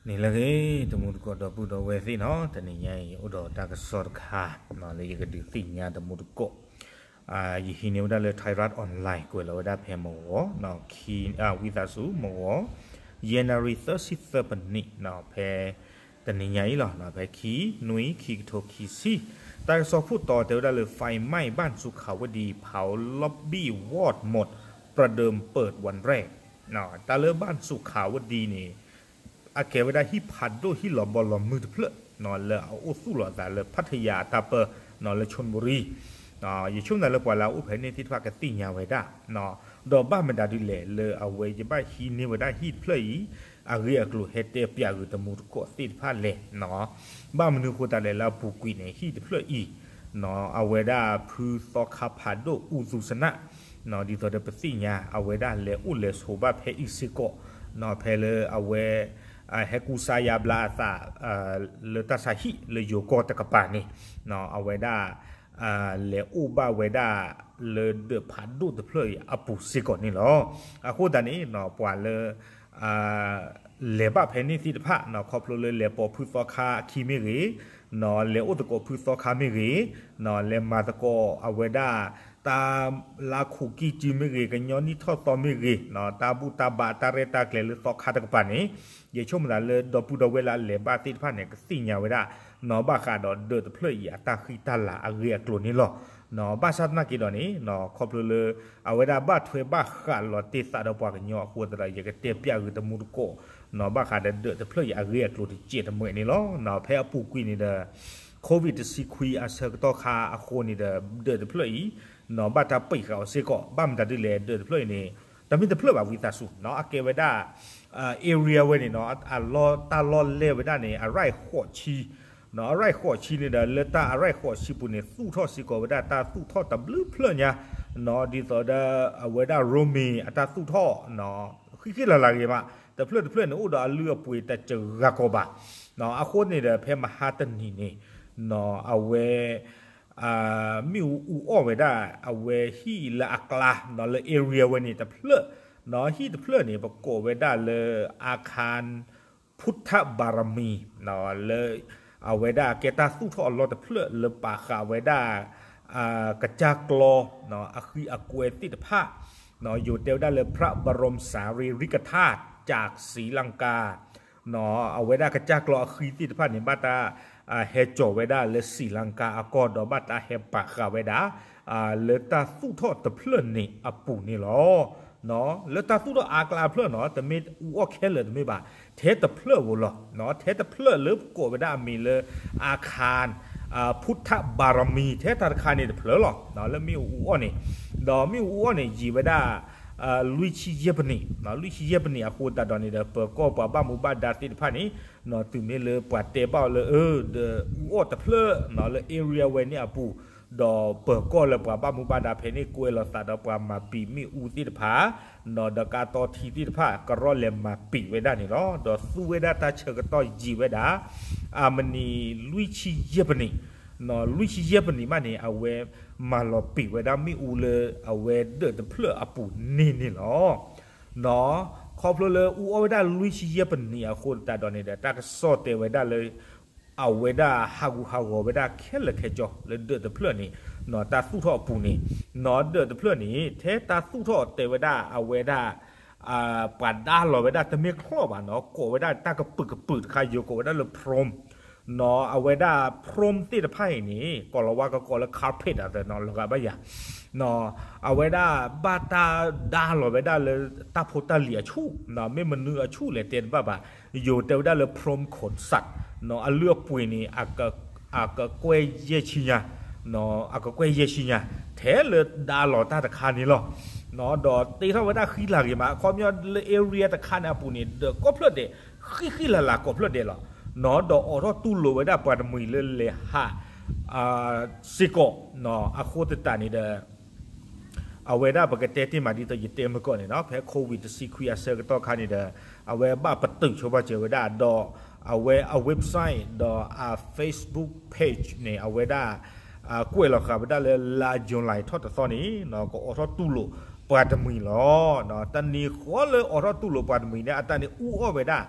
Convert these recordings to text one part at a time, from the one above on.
နံၤလၢအဂ့ၤ တမူတကိးဒီပုၢ်ဒီဝဲၢ်သ့ၣ်နီၤ, တနံၤညါအံၤ အိၣ်ဒီးတၢ်ကစီၣ်တခါ လၢယကဒုးသ့ၣ်ညါတမူတကိး, ယဟံးန့ၢ်ဝဲဒၣ်လၢ Thairath Online ကွဲးလီၤဝဲဒၣ်ဖဲမဂီၤ, ဝံသးစူၤ မဂီၤ ယဲၢ်နၣ်ရံၣ်သၢဆံသၢပနံး, ဖဲ တနံၤညါအံၤလီၤ, ဖဲခံနွံ ခံကထိခံဆံ, တၢ်ကစီၣ်ခိၣ်တီတဲဝဲဒၣ်လၢ ไฟไหม้บ้านสุขาวดี เผาล็อบบี้วอดหมด ประเดิมเปิดวันแรก တၢ်လၢ บ้านสุขาวดี န့ၣ် အကဲဝဲဒၣ်ဟံၣ်ဖးဒိၣ်ဟံၣ်လီၤဘီလီၤမုၢ်တဖျၢၣ် လၢအအိၣ်သူၣ်လီၤအသးလၢ ဖးထယၤ အတၢ်ပၢ လၢ ခၠူၣ်ဘိရံ, ယဆိကမိၣ်လၢပှၤလၢအအိၣ်ဖဲန့ၣ်သ့ၣ်တဖၣ်ကသ့ၣ်ညါဝဲဒၣ်, ဒီးဘၣ်မတၤဒ်လဲၣ်လၢအဝဲယဘၣ်ဟံးန့ၢ်ဝဲဒၣ်ဟံၣ်တဖျၢၣ်အံၤ အဂ့ၢ်အကျိၤဟဲတဲပၠးဂ့ၤတမူတကိးသ့ၣ်တဖၣ်လဲၣ်, ဘၣ်မနုၤအဃိသတးလဲၣ်လၢအပူၤကွံာ်န့ၣ် ဟံၣ်တဖျၢၣ်အံၤ အဝဲဒၣ်ဖုသီခါဖးဒိၣ်အူသူစနၣ် ဒ်သိးဒီးပသ့ၣ်ညါ အဝဲဒၣ်လဲၤအိၣ်လဲၤဆိးဘၣ်ဖဲအံၤစ့ၢ်ကီး, ဖဲလၢအဝဲ ဟဲကူစါယါဘျါအသး လၢတၢ်ဆါဟံၣ်လၢယိၤကီၢ်တကပၤန့ၣ်, အဝဲဒၣ် လဲၤအိၣ်ဘၣ်ဝဲဒၣ်လၢဒၢးဖးဒိၣ်တဖျၢၣ်အံၤအပူၤစ့ၢ်ကီးန့ၣ်လီၤ. အဃိသတးန့ၣ် ပှၤလၢ လဲၤဘၣ်ဖဲန့ၣ်သ့ၣ်တဖၣ် ခီဖျိလၢလဲၤပိာ်ဖုသီခါအခံမ့ၢ်ဂ့ၤ, လဲၤအိၣ်သကိးဖုသီခါမ့ၢ်ဂ့ၤ, လဲၤမၤသကိးအဝဲဒၣ် တၢ်လၢခိၣ်ကံၢ်စုမ့ၢ်ဂ့ၤ, ကညီနံၣ်ထီၣ်သီမ့ၢ်ဂ့ၤ, တၢ်ဘူၣ်တၢ်ဘါတၢ်ရဲၣ်တၢ်ကျဲၤလၢသီခါတကပၤန့ၣ်, ယဆိကမိၣ်သးလၢဒီပုၢ်ဒီဝဲၢ်လၢအလဲၤဘၣ်သ့ၣ်တဖၣ်န့ၣ် ကသ့ၣ်ညါဝဲဒၣ် ဘၣ်ဃးဒီးဒၢးတဖျၢၣ်အံၤအတၢ်ဃံတၢ်လၤအဂ့ၢ်အကျိၤန့ၣ်လီၤ. ဘၣ်ဆၣ်သနာ်က့ဒီးန့ၣ် ခီဖျိလၢ အဝဲဒၣ်ဘၣ်ထွဲဘၣ်ဃးလီၤတ့ၢ်သးဒီးပှၤကညီအဃိသတးဒီး ယကတဲပၠးဂ့ၤတမူတကိး ဘၣ်ဃးဒီးဒၢးတဖျၢၣ်အံၤအဂ့ၢ်အကျိၤတစဲးတမှဲးန့ၣ်လီၤ. ဖဲအပူၤကွံာ်န့ၣ်ဒီး COVID တဆံခွံအဆၢကတီၢ်ခါအဃိန့ၣ်ဒီး ဒၢးတဖျၢၣ်အံၤ ဘၣ်တၢ်ပံာ်ဃာ်အီၤစ့ၢ်ကီး, ဘၣ်မတၤဒ်လဲၣ် ဒၢးတဖျၢၣ်အံၤန့ၣ် တမ့ၢ်တဖျၢၣ်ဘၣ် ဝံသးစူၤ အကဲဝဲဒၣ် area ဝဲန့ၣ်နီၤ အလီၢ်တၢ်လီၢ်လဲၢ်ဝဲဒၣ်န့ၣ် အရၢၢ်ဃိးဆံ, အရၢၢ်ဃိးဆံန့ၣ်ဒီး လၢတၢ်အရၢၢ်ဃိးဆံပူၤန့ၣ် သူၣ်ထီၣ်စ့ၢ်ကီးဝဲဒၣ်တၢ်သူၣ်ထီၣ်တဘျုးဖျၢၣ်ညါ, ဒ်သိးဒီးအဝဲဒၣ်ရိမ့ၤအတၢ်သူၣ်ထီၣ် ဃံဃံလၤလၤဂ့ၤမး, တဖျၢၣ်တဖျၢၣ်န့ၣ် အိၣ်ဒီးအလုၢ်အပှ့ၤတစှၤကီးဘၣ်. အဃိန့ၣ်ဒီး ဖဲမဟါတနံၤန့ၣ် အဝဲ မ့ၣ်အူအူအီၣ်ဝဲဒၣ် အဝဲဟံၣ်လၢအကျါ လၢ area ဝဲန့ၣ်တဖျၢၣ်, ဟံၣ်တဖျၢၣ်န့ၣ် ပကိးဝဲဒၣ်လၢ อาคาร พุทธบารมี လၢ အဝဲဒၣ်ကဲတၢ်သူၣ်ထီၣ်အလီၢ်တဖျၢၣ်လၢပာ်ဃာ်ဝဲဒၣ် ကစၢ်ကျီ အဃံအကွဲသ့ၣ်တဖၣ်, ယိၤတဲဝဲဒၣ်လၢ พระบรมสารีริกธาตุจากศรีลังกา အဝဲဒၣ်ကစၢ်ကျီအဃံသ့ၣ်တဖၣ်န့ၣ် ဘၣ်တၢ် ဟဲကၠီၤဝဲဒၣ်လၢ စံၣ်လင်ကၤအကီၢ် ဒီးဘၣ်တၢ်ဟဲပာ်ဃာ်ဝဲဒၣ် လၢတၢ်သူၣ်ထီၣ်တဖျၢၣ်န့ၣ်အပူၤန့ၣ်လီၤ. လၢတၢ်သူၣ်ထီၣ်အါကျါအဖျၢၣ်နီၤ တမ့ၢ်အူအီၣ်ခဲလၢာ်တမ့ၢ်ဘၣ်, ထဲတဖျၢၣ်ဧိၤလီၤ. ထဲတဖျၢၣ်လၢကိးဝဲဒၣ်အမံၤလၢ อาคาร พุทธบารมี ထဲတၢ်တခါန့ၣ်တဖျၢၣ်လီၤ လၢမ့ၣ်အူအူအီၣ်န့ၣ်, ဒီးမ့ၣ်အူအူအီၣ်န့ၣ် ယံာ်ဝဲဒၣ် လွံၢ်ဆံယဲၢ်ပနံး, လွံၢ်ဆံယဲၢ်ပနံးအဃိသတးဒီးန့ၣ်ဒီး ပၢၤကီၢ်ပှၤဘၣ်မူဘၣ်ဒါသ့ၣ်တဖၣ်န့ၣ် တုၤမ့ၢ်လၢပှၤတဲဘၣ်အီၤလၢ အၢ ဒီးအူအီၣ်တဖျၢၣ်လၢ area ဝဲန့ၣ်အပူၤ, ဒီးပၢၤကီၢ်လၢပှၤဘၣ်မူဘၣ်ဒါဖဲန့ၣ် ကွဲးလီၤသးဒီးပှၤမၤပံာ်မ့ၣ်အူသ့ၣ်တဖၣ် ဒီးကါတီထံသ့ၣ်တဖၣ် ကရီလဲၤမၤပံာ်ဝဲဒၣ်န့ၣ်လီၤ. ဒီးသူဝဲဒၣ်တၢ်ဆၢကတီၢ်ယံာ်ဝဲဒၣ် အမံးနံးလွံၢ်ဆံယဲၢ်ပနံး, လွံၢ်ဆံယဲၢ်ပနံးမးန့ၣ် အဝဲမၤလီၤပံာ်ဝဲဒၣ်မ့ၣ်အူလၢအဝဲဒၢးတဖျၢၣ်အပူၤန့ၣ်န့ၣ်လီၤ. ခီဖျိလၢအူအီၣ်ဝဲဒၣ်လွံၢ်ဆံယဲၢ်ပနံးအဃိသတးဒီးန့ၣ်ဒီး တၢ်ကစီၣ်တဲဝဲဒၣ်လၢ အဝဲဒၣ်ဟးဂူာ်ဟးဂီၤဝဲဒၣ်ခဲလၢာ်ခဲဆ့လၢဒၢးတဖျၢၣ်န့ၣ် တၢ်သူၣ်ထီၣ်အပူၤန့ၣ်, ဒၢးတဖျၢၣ်န့ၣ် ထဲတၢ်သူၣ်ထီၣ်တဲဝဲဒၣ်အဝဲဒၣ် ပှၤဒါလီၤဝဲဒၣ်တမ့ၢ်ချီၣ်ဘၣ်နီၤ ကိးဝဲဒၣ်တၢ်ကပုာ်ကပုာ်တခါ ယိၤကိးဝဲဒၣ်လၢ prom, အဝဲဒၣ် prom သ့ၣ်တဖၣ်အံၤန့ၣ် ကိးလီၤဝါကကိးလၢ carpet အသးနီၤ လီၤဂာ်ဘၣ်ယၤ, အဝဲဒၣ်ဘၣ်တၢ်ဒါလီၤဝဲဒၣ်လၢတၢ်ဖိတၢ်လံၤအဆူၣ်, မ့ၢ်မနုၤအဆူၣ်လဲၣ်တဲတဘၣ်ဘၣ်, ယိၤတဲဝဲဒၣ်လၢ prom concert အလုၢ်အပှ့ၤန့ၣ် အကကွဲၢ်ယဲၢ်ဆံညါ, အကကွဲၢ်ယဲၢ်ဆံညါ ထဲလၢဒါလီၤတၢ်တခါန့ၣ်လီၤ. ဒီးတ့ထီၣ်ဝဲဒၣ်ဃံလၤဂ့ၤမး ခီပညီလၢ area တခါန့ၣ်အပူၤန့ၣ် ဒီးကိးဖျၢၣ်ဒဲး ဃံဃံလၤလၤကိးဖျၢၣ်ဒဲးလီၤ. ဒီးအိးထီၣ်တူၢ်လိာ်ဝဲဒၣ်ပှၤတမှံၤလၢလဲၤဟး စ့ၢ်ကီး, အဃိသတးန့ၣ်ဒီး အဝဲဒၣ်ပကတဲတ့ၢ်မးဒ်သိးယတဲမုၢ်ကီၢ်န့ၣ်နီၤ ဖဲ COVID တဆံခွံအဆၢကတီၢ်ခါန့ၣ်ဒီး အဝဲဘၣ်ပတုာ်ဆိပာ်စၢၤဝဲဒၣ်ဒီး အဝဲအ website ဒီးအ Facebook page န့ၣ် အဝဲဒၣ် ကွဲးလီၤဃာ်ဝဲဒၣ်လၢ လါ July ထီၣ်တသီန့ၣ် ကအိးထီၣ်တူၢ်လိာ်ပှၤတမှံၤလီၤ. တနံၤဃီလၢအိးထီၣ်တူၢ်လိာ်ပှၤတမှံၤန့ၣ် အတၢ်န့ၣ်အူအီၣ်ဝဲဒၣ်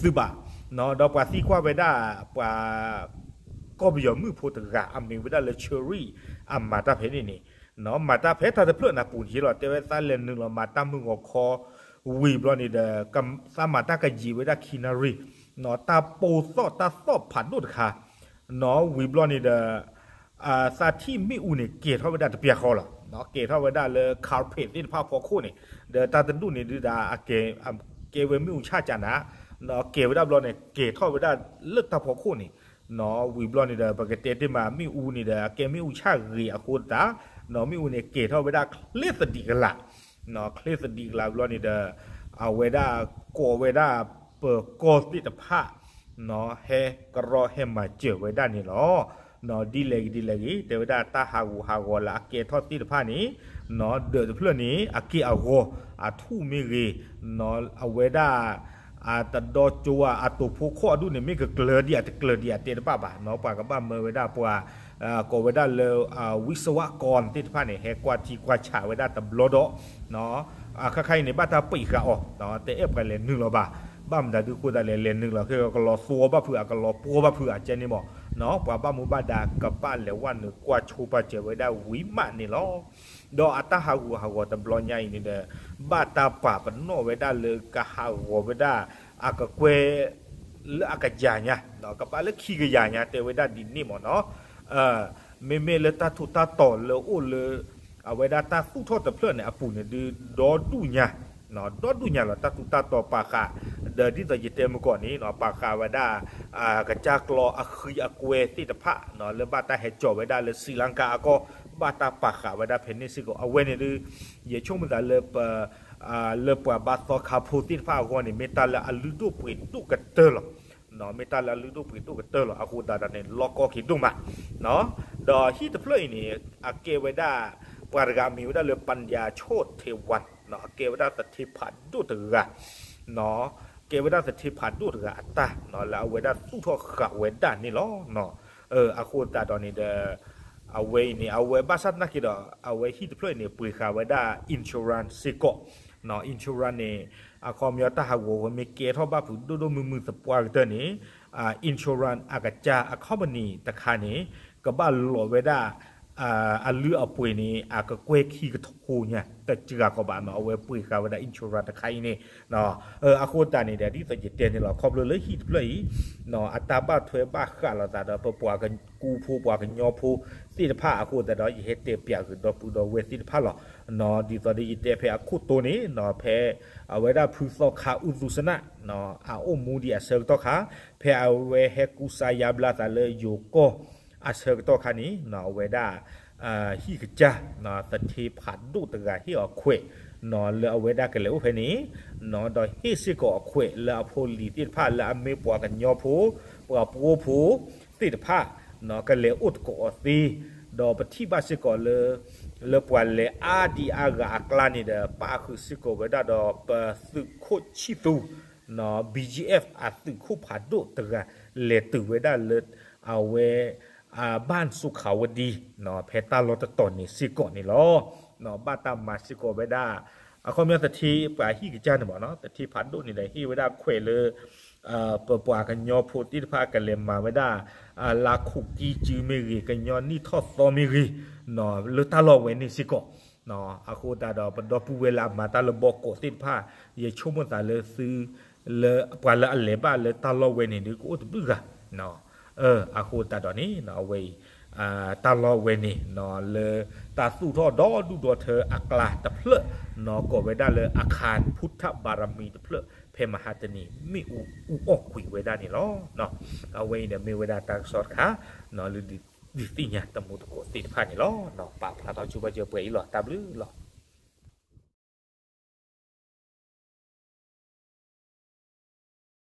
သုဘၣ် ဒီးပှၤသံကွၢ်ဝဲဒၣ် ပှၤ ကီၢ်ပယီၤမုၣ်ဖိတဂၤ အမ့ၢ်ဝဲဒၣ်လၢ Cherry အမၤတၢ်ဖဲန့ၣ်န့ၣ်, မၤတၢ်ဖဲတၢ်တဖျၢၣ်န့ၣ်အပူၤန့ၣ်လီၤ. တဲဝဲသးလဲၤနုာ်လီၤမၤတၢ်မုၢ်ဂီၤခီ ဝံၤဘျီန့ၣ်ဒီး သးမၤတၢ်ကယံာ်ဝဲဒၣ်ခံနၣ်ရံၣ်, တၢ်ပိၢ်သီၣ်တၢ်သီၣ်ဖးဒိၣ်တခါ, ဝံၤဘျီန့ၣ်ဒီး သးထံၣ်မ့ၣ်အူန့ၣ် ကဲၤထီၣ်ဝဲဒၣ်တပျၢ်ဃီလီၤ. ကဲၤထီၣ်ဝဲဒၣ်လၢ carpet သ့ၣ်တဖၣ်ဖီခိၣ်န့ၣ်, ဒီးတၢ်တဒူၣ်န့ၣ်ဒုးဒၣ် ကဲဝဲမ့ၣ်အူဆၣ်ကနၤ, ကဲၤဝဲဒၣ်ဘျီန့ၣ် ကဲၤထီၣ်ဝဲဒၣ်လၢတၢ်ဖီခိၣ်န့ၣ်, ဝံၤဘျီန့ၣ်ဒီး ပကတဲတ့ၢ်မး မ့ၣ်အူန့ၣ်ဒီး အကဲမ့ၣ်အူဆၣ်ဂ့ၤအဃိသတး, မ့ၣ်အူန့ၣ်ကဲၤထီၣ်ဝဲဒၣ်ချ့သဒံးကလး, ချ့သဒံးကလးဘျီန့ၣ်ဒီး အဝဲဒၣ်ကိးဝဲဒၣ်ပၢၤကီၢ်သ့ၣ်တဖၣ် ဟဲကရီဟဲမၤစၢၤဝဲဒၣ်န့ၣ်လီၤ. ဒ်လဲၣ်ဂ့ၤဒ်လဲၣ်ဂ့ၤ တဲဝဲဒၣ်တၢ်ဟးဂူာ်ဟးဂီၤလၢအကဲထီၣ်သ့ၣ်တဖၣ်န့ၣ်, ဒၢးတဖျၢၣ်န့ၣ် အက့ၢ်အဂီၤ အထူၣ်မ့ၢ်ဂ့ၤ, အဝဲဒၣ် အတဒီကၠိဝါ အတိာ်ဖိခိၣ်အဒူၣ်န့ၣ် မ့ၢ်ကကျၢၤဒံးဧါတကျၢၤဒံးဧါတဲတဘၣ်ဘၣ်, ပှၤကဘၣ်မၢဝဲဒၣ်ပှၤ ကိးဝဲဒၣ်လၢ ဝံစဝးကီၢ်သ့ၣ်တဖၣ်န့ၣ် ဟဲကွၢ်ထံကွၢ်ဆးဝဲဒၣ်တဘျီဒီး ခါခါအံၤန့ၣ် ဘၣ်တၢ်ပံးဃာ်အီၤ, တအဲၣ်ပှၤလဲၤနုာ်လီၤဘၣ်. ဘၣ်မတၤဒုးဃိသတးလဲၣ် လဲၤနုာ်လီၤ ကလီၤသဝီဘၣ်ဖုး အကလီၤပှီၢ်ဘၣ်ဖုး အကဲန့ၣ်မး, ပှၤဘၣ်မူဘၣ်ဒါကဘၣ်လဲၤဝဲနုာ်ကွၢ်ဆိပာ်စၢၤဝဲဒၣ်ဝံၤမးန့ၣ်လီၤ. ဒီးအတၢ်ဟးဂူာ်ဟးဂီၤတဘျီညါအံၤန့ၣ်ဒီး ဘၣ်တၢ်ပာ်ပနီၣ်ဝဲဒၣ်လၢကဟးဂီၤဝဲဒၣ် အကကွဲၢ် လၢအကယၤညါ, ကဘၣ်လၢခံကယၤညါ တဲဝဲဒၣ်ဒ်န့ၣ်မးနီၤ. မ့မ့ၢ်လၢတၢ်ထူးတၢ်တီၤလၢအိၣ်လၢ အဝဲဒၣ်တၢ်သူၣ်ထီၣ်တဖျၢၣ်န့ၣ် အပူၤန့ၣ်ဒုး ဒီဒူၣ်ညါ, ဒီဒူၣ်ညါလီၤ. တၢ်ထူးတၢ်တီၤပာ်ဃာ် ဒီးဒ်သိးယတဲမုၢ်ကီၢ်န့ၣ် ပာ်ဃာ်ဝဲဒၣ် ကစၢ်ကျီအဃံအကွဲသ့ၣ်တဖၣ် လၢဘၣ်တၢ်ဟဲကၠီၤဝဲဒၣ်လၢ Sri Lanka အကီၢ် ဘၣ်တၢ်ပာ်ဃာ်ဝဲဒၣ်ဖဲန့ၣ်စ့ၢ်ကီး. အဝဲန့ၣ်ဒုး ယဆိကမိၣ်သးလၢ လၢပှၤဘါသီခါဖိသ့ၣ်တဖၣ်အဂီၢ်န့ၣ် မ့ၢ်တၢ်လၢအလုၢ်ဒိၣ်ပှ့ၤဒိၣ်ကတၢၢ်လီၤ. မ့ၢ်တၢ်လၢအလုၢ်ဒိၣ်ပှ့ၤဒိၣ်ကတၢၢ်လီၤ. အဃိသတးဒီးန့ၣ် လီၢ်ကီၢ်က့ၤဒိၣ်မး, ဒီးဟံၣ်တဖျၢၣ်အံၤန့ၣ် အကဲဝဲဒၣ် ပှၤတဂၤမ့ၢ်ဝဲဒၣ်လၢ Panya Cho Thai Wan အကဲဝဲဒၣ်သထ့ဖးဒိၣ်တဂၤ ကဲဝဲဒၣ်သထ့ဖးဒိၣ်တဂၤအတၢ် လၢအဝဲဒၣ်သူၣ်ထီၣ်ဃာ်ဝဲဒၣ်န့ၣ်လီၤ. အဃိသတးဒီးန့ၣ်ဒီး အဝဲအံၤန့ၣ် အဝဲဘၣ်ဆၣ်သနာ်က့ဒီး အဝဲဟံၣ်တဖျၢၣ်အံၤန့ၣ် ပှ့ၤဃာ်ဝဲဒၣ် insurance စ့ၢ်ကီး, insurance န့ၣ် အခီပညီတၢ်ဟးဂီၤဝဲမ့ၢ်ကဲထီၣ်ဘၣ်ဖုးဒိၣ်ဒိၣ်မုၢ်မုၢ်သပှၢ်ကတၢၢ်န့ၣ် insurance အကစၢ်အ company တခါန့ၣ် ကဘၣ်လီၤဝဲဒၣ် အလုၢ်အပှ့ၤန့ၣ် အကကွဲၢ်ခံကထိညါ တစှၤကီးဘၣ်နီၤ. အဝဲပှ့ၤဃာ်ဝဲဒၣ် insurance တခါအံၤန့ၣ် အဃိသတးန့ၣ်ဒီး ဒ်သိးယတဲန့ၣ်လီၤ ခီဖျိလၢဟံၣ်တဖျၢၣ်အံၤ အတၢ်ဘၣ်ထွဲဘၣ်ဃးလိာ်သးဒီး ပပှၤကူဖိပှၤကညီဖိသ့ၣ်တဖၣ်အဃိသတးဒီး ယဟဲတဲပၠးဂ့ၤဒီပုၢ်ဒီဝဲၢ်သ့ၣ်တဖၣ်လီၤ. ဒ်သိးဒီးယတဲဖဲအခိၣ်တီန့ၣ် ဖဲအဝဲဒၣ်ဖုသီခါအူသူစနၣ် အအိၣ်မူဒံးအဆၢကတီၢ်ခါ ဖဲအဝဲဟဲကူစါယါဘျါသးလၢယိၤကီၢ်အဆၢကတီၢ်ခါန့ၣ် အဝဲဒၣ် ဟံၣ်ကစၢ် သထ့ဖးဒိၣ်တဂၤဟ့ၣ်အီၤခွဲး လၢအဝဲဒၣ်ကလဲၤအိၣ်ဖဲန့ၣ် ဒီးဟ့ၣ်စ့ၢ်ကီးအခွဲးလၢအဖိလံၤသ့ၣ်တဖၣ်လၢအမ့ၢ်ပှၤကညီဖိ ပှၤပှိၢ်ဖိသ့ၣ်တဖၣ် ကလဲၤအိၣ်သကိးအီၤသ့, ဒီးပထံၣ်ဘၣ်စ့ၢ်ကီးလၢ လၢပှၤလဲၤအါဒံအါဂၤအကျါန့ၣ်ဒီး ပာ်ဃုာ်စ့ၢ်ကီးဝဲဒၣ်ဒီးပသုးခိၣ်ဆံၣ်သူ BGF အသုးခိၣ်ဖးဒိၣ်တဂၤ လဲၤတုၤဝဲဒၣ်လၢ အဝဲ ဘၣ်စူခးဝဒံ ဖဲတၢ်လီၢ်တတီၤန့ၣ်စ့ၢ်ကီးန့ၣ်လီၤ. ဘၣ်တၢ်မၤစ့ၢ်ကီးဝဲဒၣ် အခီပညီသထ့ပှၤဟံၣ်ကစၢ်န့ၣ်မးနီၤ သထ့ဖးဒိၣ်န့ၣ်ဒီး ဟ့ၣ်ဝဲဒၣ်ခွဲးလၢ ပပှၤကညီဖိသ့ၣ်တဖၣ်ကလဲၤမၤဝဲဒၣ် လါခူးကံစုမ့ၢ်ဂ့ၤ ကညီနံၣ်ထီၣ်သီမ့ၢ်ဂ့ၤ လၢတၢ်လီၢ်ဝဲန့ၣ်စ့ၢ်ကီး အဃိသတးဒီး ပဒီပုၢ်ဝဲၢ်လၢအမၤတၢ်လၢဘီကီးသ့ၣ်တဖၣ် ယဆိကမိၣ်သးလၢသု လၢပှၤလၢအလဲၤဘၣ်လၢတၢ်လီၢ်ဝဲန့ၣ်ဒုး ကအိၣ်တဘျုးဂၤ အဃိသတးဒီးန့ၣ် အဝဲအံၤ တၢ်လီၢ်ဝဲန့ၣ် လၢတၢ်သူၣ်ထီၣ်ဒီဒူၣ်ဒီထၢအကျါတဖျၢၣ် ကိးဝဲဒၣ်လၢ အခၢၣ်ဖုထၣ်ဘၣ်ရမံၤတဖျၢၣ် ဖဲမဟါတနံၤ မ့ၣ်အူအူအီၣ်ကွံာ်ဝဲဒၣ်န့ၣ်လီၤ. အဝဲအံၤဒီးမ့ၢ်ဝဲဒၣ်တၢ်ကစီၣ်တခါ လၢဒုးသ့ၣ်ညါတမူသကိးသ့ၣ်တဖၣ်န့ၣ်လီၤ. ပာ်ဖျါထီၣ်ဆိပာ်စၢၤပှဲၤအံၤလီၤ. တၢ်ဘျုးလီၤ.